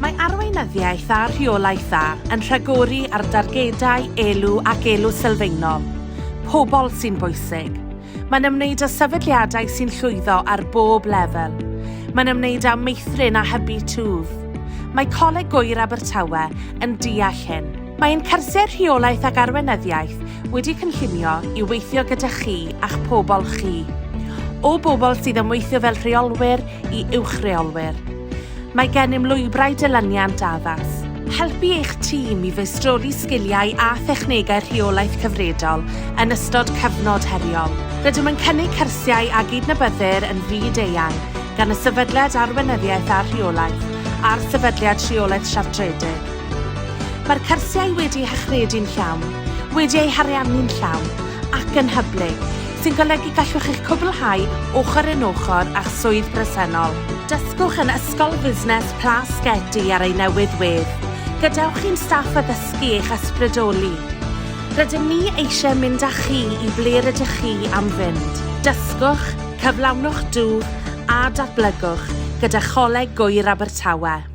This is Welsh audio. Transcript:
Mae arweinyddiaeth a rheolaeth dda yn rhagori ar dargedau, elw ac elw sylfaenol. Pobl sy'n bwysig. Mae'n ymwneud â sefydliadau sy'n llwyddo ar bob lefel. Mae'n ymwneud â meithrin a hybu twf. Mae Coleg Gŵyr Abertawe yn deall hyn. Mae ein cyrsiau rheolaeth ac arweinyddiaeth wedi cynllunio i weithio gyda chi a'ch pobl chi. O bobl sydd am weithio fel rheolwyr i uwch reolwyr. Mae gennym lwybrau dilyniant addas. Helpu eich tîm i feistroli sgiliau a thechnegau rheolaeth cyfredol yn ystod cyfnod heriol. Rydym yn cynnig cyrsiau a gydnabyddir yn fyd-eang gan y Sefydliad Arweinyddiaeth a Rheolaeth a'r Sefydliad Rheolaeth Siartredig. Mae'r cyrsiau wedi eu hachredu'n llawn, wedi eu hariannu'n llawn ac yn hyblyg, sy'n golygu gallwch eich cwblhau ochr yn ochr â'ch swydd bresennol. Dysgwch yn Ysgol Fusnes Plas Getty ar ei newydd wedd. Gadewch i'n staff addysgu eich ysbrydoli. Rydym ni eisiau mynd â chi i ble rydych chi am fynd. Dysgwch, cyflawnwch dwf a datblygwch gyda Choleg Gŵyr Abertawe.